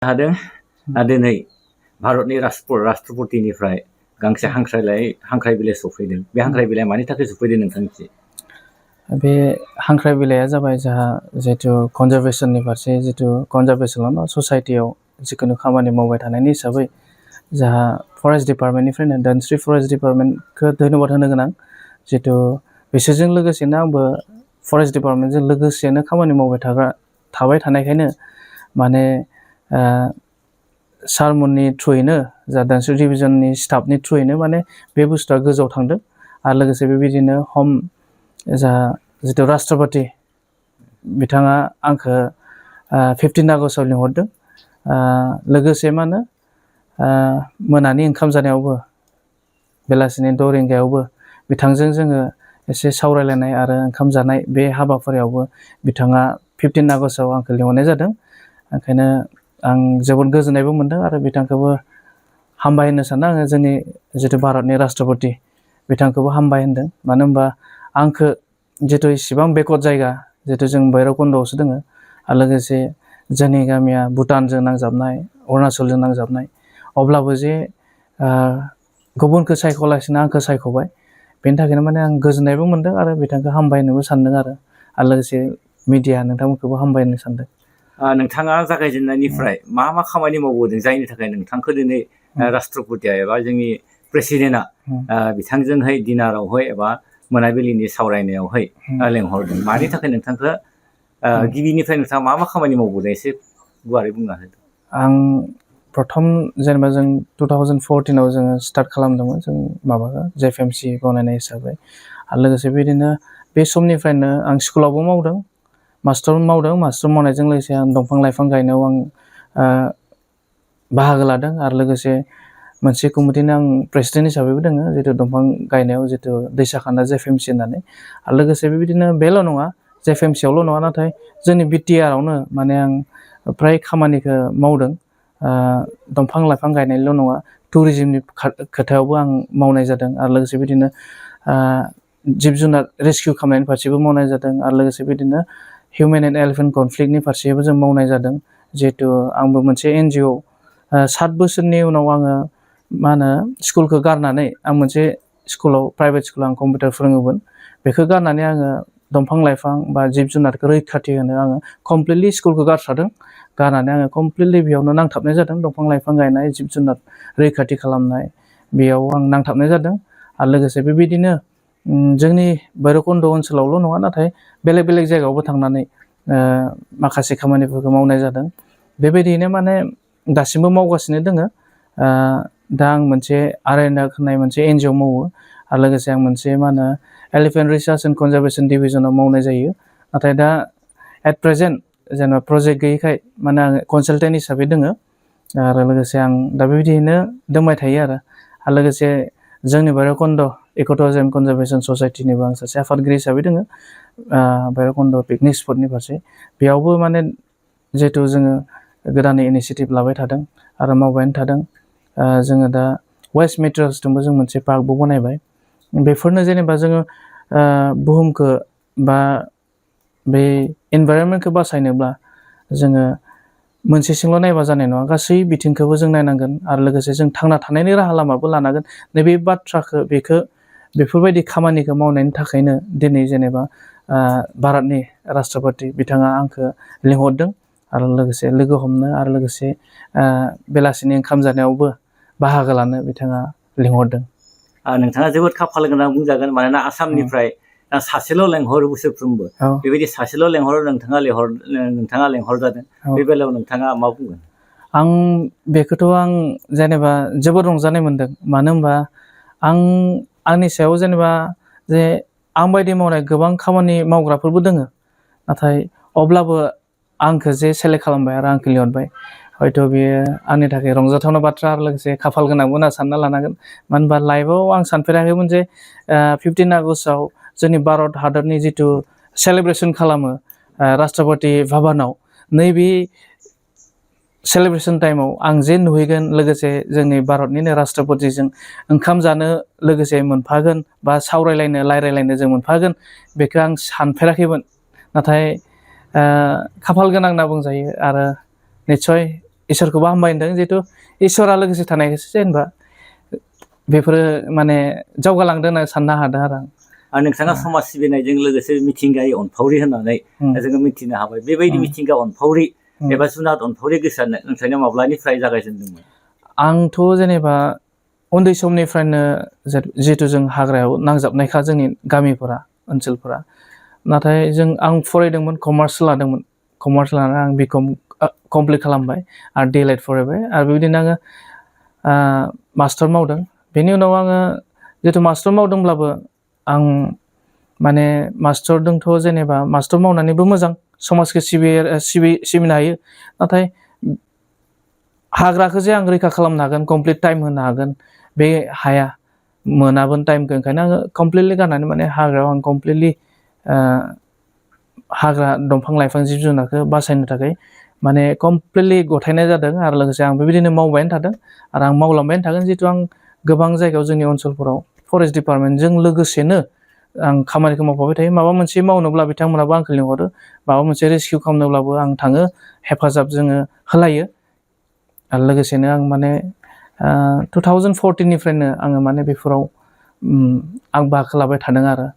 हादों दिनै भारतनि राष्ट्रपतिनिफ्राय गांसे हांख्राय बिलाइ सफैदों बे हांख्राय बिलाइया मानि थाखाय सफैदों नोंथांनिसिम? बे हांख्राय बिलाइया जाबाय जोंहा जिहेतु कनजारभेसननि फारसे जितु कनजारभेसनल' ससाइटियाव जिखुनु खामानि मावबाय थानायनि हिसाबै जोंहा फरेस्ट डिपार्टमेन्टनिफ्रायनो धोनस्रि फरेस्ट डिपार्टमेन्टखौ धन्यबाद होनो गोनां जितु बिसोरजों लोगोसेनो आंबो फरेस्ट डिपार्टमेन्टजों लोगोसेनो खामानि मावबाय थाबाय थानायखायनो माने सारमोननि थ्रुयैनो जा धोनस्रि डिभिजननि स्टाफनि थ्रुयैनो माने बे बुस्थुआ गोजौआव थांदों आरो लोगोसे बेबायदिनो जा जितु राष्ट्रपति बिथाङा आंखौ 15 आगस्टआव लिंहरदों लोगोसे मा होनो मोनानि ओंखाम जानायावबो बेलासिनि 6 रिंगायावबो बिथांजों जोङो एसे सावरायलायनाय आरो ओंखाम जानाय बे हाबाफारियावबो बिथाङा 15 आगस्टआव आंखौ लिंहरनाय जादों। ओंखायनो आं जोबोद गोजोननायबो मोनदों आरो बिथांखौबो हामबाय होननो सानो आङो जोंनि जितु भारतनि राष्ट्रपति बिथांखौबो हामबाय होनदों मानो होनबा आंखौ जितु इसिबां बेकवर्ड जायगा जितु जों भैरबकुन्दआवसो दोङो आरो लोगोसे जोंनि गामिया भुटानजों नांजाबनाय अरुणाचलजों नांजाबनाय अब्लाबो जे गुबुनखौ सायख'लासिनो आंखौ सायख'बाय बेनि थाखायनो माने आं गोजोननायबो मोनदों आरो बिथांखौ हामबाय होननोबो सानदों आरो लोगोसे मिडिया नोंथांमोनखौबो हामबाय होननो सानदों। नोंथाङा जागायजेननायनिफ्राय मा खामानि मावबोदों जायनि थाखाय नोंथांखौ दिनै राष्ट्रपतिया एबा जोंनि प्रेसिडेन्टआ बिथांजोंहाय डिनारावहाय एबा मोनाबिलिनि सावरायनायावहाय लेंहरदों मानि थाखाय नोंथांखौ गिबिनिफ्राय नोंथाङा मा खामानि मावबोदों एसे गुवारै बुंना होदो। आं प्रथम जेनेबा जों 2014आव जोङो स्टार्ट खालामदोंमोन जों माबाखौ JFMC बनायनाय हिसाबै आरो लोगोसे बिदिनो बे समनिफ्रायनो आं स्कुलावबो मावदों मास्टार मावनायजों लोगोसे आं दंफां लाइफां गायनायाव आं बाहागो लादों आरो लोगोसे मोनसे कमिटिनि आं प्रेसिडेन्ट हिसाबैबो दोङो जितु दंफां गायनायाव जितु दैसाखान्दा JFMC होननानै आरो लोगोसे बेबायदिनो बेल' नङा JFMCआवल' नङा नाथाय जोंनि BTRआवनो माने आं फ्राय खामानिखौ मावदों दंफां लाइफां गायनायल' नङा टुरिजिमनि खोथायावबो आं मावनाय जादों आरो लोगोसे बिदिनो जिब जुनार रेस्किउ खालामनायनि फारसेबो मावनाय जादों आरो लोगोसे बिदिनो हिउमेन एन्ड एलिफेन्ट कनफ्लिक्टनि फारसेबो जों मावनाय जादों जिहेतु आंबो मोनसे NGO 7 बोसोरनि उनाव आङो मा होनो स्कुलखौ गारनानै आं मोनसे स्कुलाव प्राइभेट स्कुलाव आं कम्पिउटार फोरोङोमोन बेखौ गारनानै आङो दंफां लाइफां बा जिब जुनारखौ रैखाथि होनो आङो कमप्लिटलि स्कुलखौ गारनानै आङो कमप्लिटलि बेयावनो नांथाबनाय जादों दंफां लाइफां गायनाय जिब जुनार रैखाथि खालामनाय बेयाव आं नांथाबनाय जादों आरो लोगोसे बेबायदिनो जोंनि भैरबकुन्द ओनसोलावल' नङा नाथाय बेलेग बेलेग जायगायावबो थांनानै माखासे खामानिफोरखौ मावनाय जादों बेबायदियैनो माने दासिमबो मावगासिनो दोङो दा आं मोनसे आरायना होननाय मोनसे NGO मावो आरो लोगोसे आं मोनसे मा होनो एलिफेन्ट रिसार्च एन्ड कनजारभेसन डिभिजनाव मावनाय जायो नाथाय दा एट प्रेजेन्ट जेनेबा प्रजेक्ट गैयैखाय माने आं कनसालटेन्ट हिसाबै दोङो आरो लोगोसे आं दा बेबायदियैनो दोंबाय थायो आरो लोगोसे जोंनि भैरबकुन्द इक'टुरिज्म कनजारभेसन ससाइटिनिबो आं सासे आफादगिरि हिसाबै दोङो भैरबकुन्द पिकनिक स्पटनि फारसे बेयावबो माने जिहेतु जोङो गोदानै इनिसियेटिभ लाबाय थादों आरो मावबायानो थादों जोङो दा वेस्ट मेटेरियल्सजोंबो जों मोनसे पार्कबो बनायबाय बेफोरनो जेनेबा जोङो बुहुमखौ बा बे इनभाइरनमेन्टखौ बासायनोब्ला जोङो मोनसेसिमल' नायबा जानाय नङा गासै बिथिंखौबो जों नायनांगोन आरो लोगोसे जों थांना थानायनि राहा लामाबो लानांगोन नैबे बाथ्राखौ बेफोरबायदि खामानिखौ मावनायनि थाखायनो दिनै जेनेबा भारतनि राष्ट्रपति बिथाङा आंखौ लिंहरदों आरो लोगोसे लोगो हमनो आरो लोगोसे बेलासिनि ओंखाम जानायावबो बाहागो लानो बिथाङा लिंहरदों। नोंथाङा जोबोद खाफाल गोनां बुंजागोन मानोना आसामनिफ्राय सासेल' लेंहरो बोसोरफ्रोमबो बेबायदि सासेल' लेंहरो नोंथाङा लेंहरजादों बे बेलायाव नोंथाङा मा बुंगोन? आं बेखौथ' आं जेनेबा जोबोद रंजानाय मोनदों मानो होनबा आंनि सायाव जेनेबा जे आं बायदि मावनाय गोबां खामानि मावग्राफोरबो दोङो नाथाय अब्लाबो आंखौ जे सेलेक्ट खालामबाय आरो आंखौ लिंहरबाय हयथ' बेयो आंनि थाखाय रंजाथावना बाथ्रा आरो लोगोसे खाफाल गोनांबो होनना सानना लानांगोन मानो होनबा लाइफआव आं सानफेराखैमोन जे 15 आगस्टआव जोंनि भारत हादरनि जिथु सेलेब्रेसन खालामो राष्ट्रपति भबनाव नैबे सेलेब्रेसन टाइमाव आं जे नुहैगोन लोगोसे जोंनि भारतनिनो राष्ट्रपतिजों ओंखाम जानो लोगोसे मोनफागोन बा रायलायलायनो जों मोनफागोन बेखौ आं सानफेराखैमोन नाथाय खाफाल गोनां होनना बुंजायो आरो निस्सय इसोरखौबो हामबाय होनदों जिहेतु इसोरा लोगोसे थानायखायसो जेनेबा बेफोरो माने जावगालांदों होनना साननो हादों आरो आं नोंथाङा समाज सिबिनायजों लोगोसे मिथिंगायारि अनफावरि होननानै जोङो मिथिनो हाबाय बेबायदि मिथिंगा अनफावरि एबा जुनाद अनफावरि गोसारनो नोंथांनिया माब्लानिफ्राय जागायजेनदोंमोन? आंथ' जेनेबा उन्दै समनिफ्रायनो जिहेतु जों हाग्रायाव नांजाबनायखा जोंनि गामिफोरा ओनसोलफोरा नाथाय आं फरायदोंमोन कमार्स लादोंमोन कमार्स लानानै आं बिकम कमप्लिट खालामबाय आरो डिएलएड फरायबाय आरो बेबायदिनो आङो मास्टार मावदों बेनि उनाव आङो जिहेतु मास्टार मावदोंब्लाबो आं माने मास्टारदोंथ' जेनेबा मास्टार मावनानैबो मोजां समाजखौ सिबिनो हायो नाथाय हाग्राखौ जे आं रैखा खालामनो हागोन कमप्लिट टाइम होनो हागोन बे हाया मोनाबोन टाइमखौ ओंखायनो आङो कमप्लिटलि गारनानै माने हाग्रायाव आं कमप्लिटलि हाग्रा दंफां लाइफां जिब जुनारखौ बासायनो थाखाय माने कमप्लिटलि गथायनाय जादों आरो लोगोसे आं बेबायदिनो मावबायानो थादों आरो आं मावलांबायानो थागोन जिहेतु आं गोबां जायगायाव जोंनि ओनसोलफोराव फरेस्ट डिपार्टमेन्टजों लोगोसेनो आं खामानिखौ मावफाबाय थायो माबा मोनसे मावनोब्ला बिथांमोनाबो आंखौ लिंहरो माबा मोनसे रेस्किउ खालामनोब्लाबो आं थाङो हेफाजाब जोङो होलायो आरो लोगोसेनो आं माने 2014 निफ्रायनो आङो माने बेफोराव आं बाहागो लाबाय थादों आरो